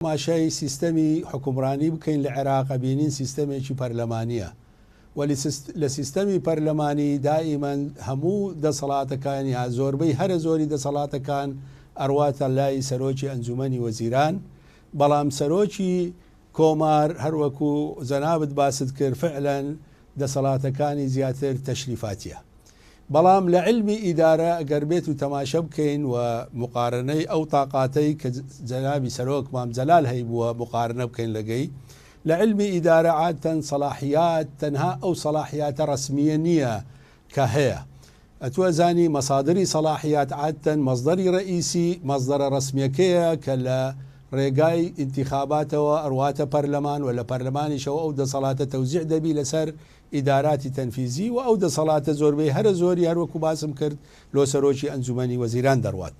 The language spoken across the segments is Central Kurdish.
تەماشای سیستەمی حوکمڕانی بکەین لە عێراق ئەبینین سیستەمێکی پەرلەمانیە و لە سیستەمی پەرلەمانی دائیمەن هەموو دەسەڵاتەکان یا زۆربەی هەرە زۆری دەسەڵاتەکان ئەڕواتە لای سەرۆکی ئەنجومەنی وەزیران بەڵام سەرۆکی کۆمار هەروەکو جەنابت باست کرد فعلەن دەسەڵاتەکانی زیاتر تەشریفاتیە. بەڵام لە عیلمی ئیدارە گەر بێت و تەماشە بکەین و موقارەنەی ئەو تاقاتەی کە جەنابی سەرۆک مام جەلال هەیبووە موقارنە بکەین لەگەی لە عیلمی ئیدارە عادتەن سەڵاحیات تەنها ئەو سەڵاحیاتە ڕەسمییە نییە کە هەیە ئەتوو ئەزانی مەسادری سەڵاحیات عادتەن مەسدەری ڕەئیسی مەسدەرە ڕەسمییەکەیە کە لە ڕێگای ئینتیخاباتەوە ئەڕواتە پەرلەمان و لە پەرلەمانیشەوە ئەو دەسەڵاتە تەوزیع دەبی لەسەر ئیداراتی تەنفیزی و ئەو دەسەڵاتە زۆربەی هەرە زۆری هەروەکو باسم کرد لۆ سەرۆکی ئەنجومەنی وەزیران دەڕوات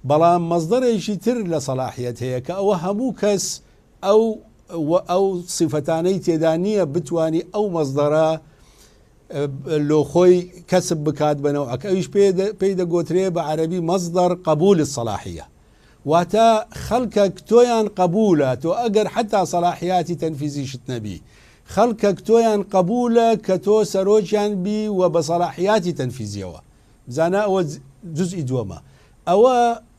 بەڵام مەسدەرێکی تر لە سەڵاحیەت هەیە کە ئەوە هەموو کەس ئەو و ئەو سیفەتانەی تێدا نییە بتوانی ئەو مەسدەرە لۆ خۆی کەسب بکات بە نەوعەک ئەویش پێی دەگۆترێ بە عەرەبی مەسدەر قەبول الصلاحیە واتە خەڵکەک تۆیان قەبوولە تۆ ئەگەر حەتا سەلاحیاتی تەنفیزیشت نەبی خەڵکەک تۆیان قەبوولە کە تۆ سەرۆکیان بی و بە سەلاحیاتی تەنفیزیەوە بزانە ئەوە جزئی دووەمە ئەوە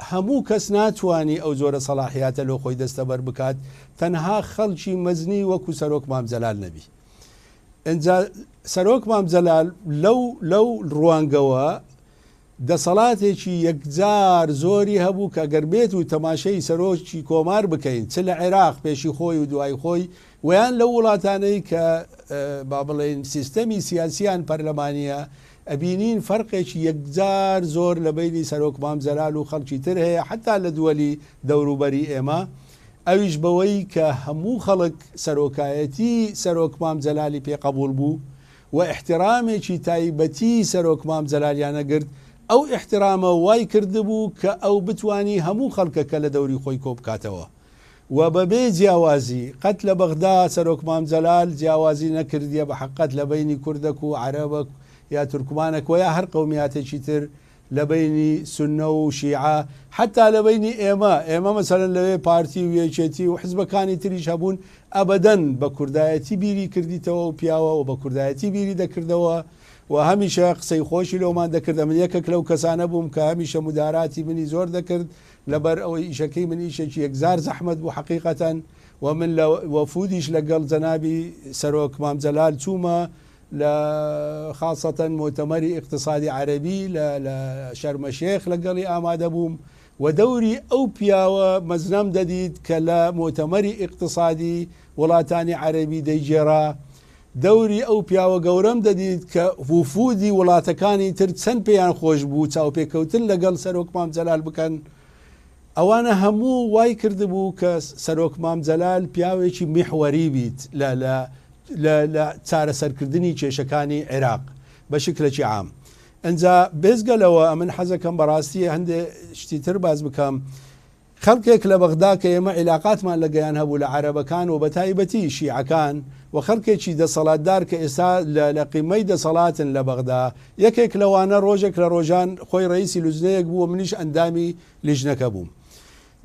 هەموو کەس ناتوانی ئەو جۆرە سەلاحیاتە لۆ خۆی دەستەبەر بکات تەنها خەڵکی مەزنی وەکو سەرۆک مام جەلال نەبی ئینجا سەرۆک مام جەلال لەو لەو ڕوانگەوە دەسەڵاتێکی یەکجار زۆری هەبوو کە گەر بێت و تەماشەی سەرۆکی کۆمار بکەین چ لە عێراق پێشی خۆی و دوای خۆی و یان لەو وڵاتانەی کە با بڵێین سیستەمی سیاسیان پەرلەمانیە ئەبینین فەرقێکی یەکجار زۆر لە بەینی سەرۆک مام جەلال و خەڵکی تر هەیە حەتا لە دووەلی دەوروبەری ئێمە ئەویش بەوەی کە هەموو خەڵک سەرۆکایەتی سەرۆک مام جەلالی پێ قەبوڵ بوو و ئیحترامێکی تایبەتی سەرۆک مام جەلالیان ئەگرت، ئەو ئیحترامە وای کردبوو کە ئەو بتوانی هەموو خەڵکەکە لە دەوری خۆی کۆ بکاتەوە و بە بێ جیاوازی، قەت لە بەغدا سەرۆک مام جەلال جیاوازی نەکردیە بە حەققەت لە بەینی کوردەک و عەرەبەک یا تورکمانەک وە یا هەر قەومیاتێکی تر لە بەینی سوننە و شیعە، حەتا لە بەینی ئێمە، ئێمە مەسەلەن لەوێ پارتی و یەکێتی و حزبەکانی تریش هەبوون، ئەبەدەن بە کوردایەتی بیری کردیتەوە و پیاوە و بە کوردایەتی بیری دەکردەوە و هەمیشە قسەی خۆشی لۆمان دەکرد، ئەمن یەکەک لەو کەسانە بووم کە هەمیشە موداراتی منی زۆر دەکرد، لەبەر ئەوەی ئیشەکەی من ئیشێکی یەکجار زەحمەت بوو حەقیقەتەن و من لە وەفودیش لەگەڵ جەنابی سەرۆک مام جەلال چوومە لە خاسەتەن موتەمەری ئیقتسادی عەرەبی لە لە شەرمەشێخ لەگەڵی ئامادە بووم و دەوری ئەو پیاوە مەزنەم دەدیت کە لە موتەمەری ئیقتسادی وڵاتانی عەرەبی دەیگێڕا، دەوری ئەو پیاوە گەورەم دەدیت کە وفودی وڵاتەکانی تر چەند پێیان خۆش بوو چاوپێکەوتن لەگەڵ سەرۆک مام جەلال بکەن، ئەوانە هەموو وای کردبوو کە سەرۆک مام جەلال پیاوێکی میحوەری بیت لە لە لە لە چارەسەرکردنی کێشەکانی عێراق بە شکلەکی عام. ئنجا بێجگە لەوە ئەمن حەزەکەم بەڕاستی هەندێ شتی تر باس بکەم. خەڵکێک لە بەغدا کە ئێمە عیلاقاتمان لەگەیان هەبوو لە عەرەبەکان و بەتایبەتی شیعەکان و خەڵکێکی دەسەڵاتدار کە ئێستا لە لە قیممەی دەسەڵاتن لە بەغدا یەکێک لەوانە ڕۆژێک لە ڕۆژان خۆی ڕەئیسی لوجنەیەک بوو و منیش ئەندامی لیژنەکە بووم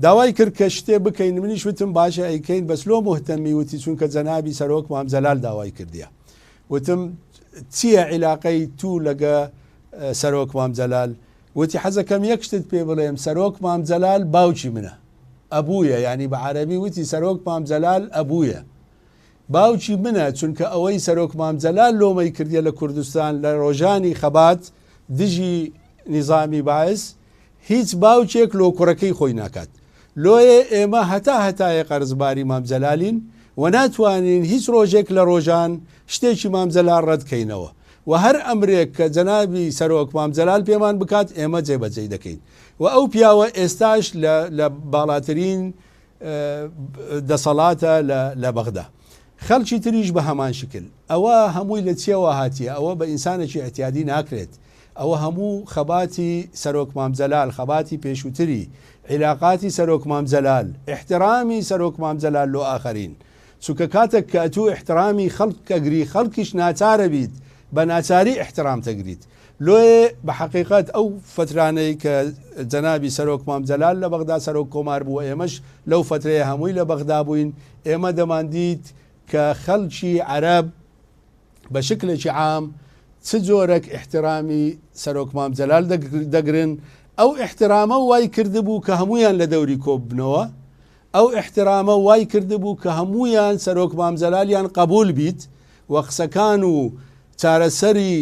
داوای کرد کە شتێ بکەین منیش وتم باشە ئەیکەین بەس لۆ موهتەمی وتی چونکە جەنابی سەرۆک مام جەلال داوای کردیە وتم چیە عیلاقەی تو لەگە سەرۆک مام جەلال وتی حەزەکەم یەک شتت پێ بڵێم سەرۆک مام جەلال باوکی منە ئەبوویە یانی بە عەرەبی وتی سەرۆک مام جەلال ئەبوویە باوکی منە چونکە ئەوەی سەرۆک مام جەلال لۆمەی کردیە لە کوردستان لە ڕۆژانی خەبات دژی نیزامی بەعس هیچ باوکێک لۆ کوڕەکەی خۆی ناکات لۆیێ ئێمە هەتا هەتایە قەرزباری مام جەلالین و ناتوانین هیچ ڕۆژێک لە ڕۆژان شتێکی مام جەلال ڕەت کەینەوە و هەر ئەمرێک کە جەنابی سەرۆک مام جەلال پێمان بکات ئێمە جێبەجێی دەکەین و ئەو پیاوە ئێستاش لە لە باڵاترین دەسەڵاتە لە لە بەغدا. خەڵکی تریش بە هەمان شکل. ئەوە هەمووی لە چیەوە هاتیە؟ ئەوە بە ئینسانێکی ئیعتیادی ناکرێت. ئەوە هەموو خەباتی سەرۆک مام جەلال، خەباتی پێشووتری، عیلاقاتی سەرۆک مام جەلال، ئیحترامی سەرۆک مام جەلال لۆ ئاخەرین. چونکە کاتێک کە ئەتوو ئیحترامی خەڵک ئەگری خەڵکیش ناچارە بیت بە ناچاری ئیحترامت ئەگریت. لۆیێ بە حەقیقەت ئەو فەترانەی کە جەنابی سەرۆک مام جەلال لە بەغدا سەرۆک کۆمار بوو ئێمەش لەو فەترەیە هەمووی لە بەغدا بووین ئێمە دەماندیت کە خەڵکی عەرەب بە شکلێکی عام چ جۆرەک ئیحترامی سەرۆک مام جەلال دەگرن ئەو ئیحترامە وای کردبوو کە هەموویان لە دەوری کۆببنەوە ئەو ئیحترامە وای کردبوو کە هەموویان سەرۆک مام جەلالیان قەبوول بیت و قسەکان و چارەسەری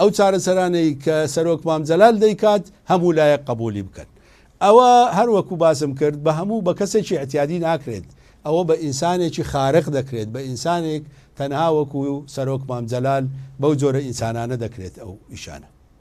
ئەو چارەسەرانەی کە سەرۆک مام جەلال دەیکات هەموو لایەک قەبوولی بکەن. ئەوە هەر وەکو باسم کرد بە هەموو بە کەسێکی ئیعتیادی ناکرێت، ئەوە بە ئینسانێکی خارق دەکرێت، بە ئینسانێک تەنها وەکو سەرۆک مام جەلال بەو جۆرە ئینسانانە دەکرێت ئەو ئیشانە.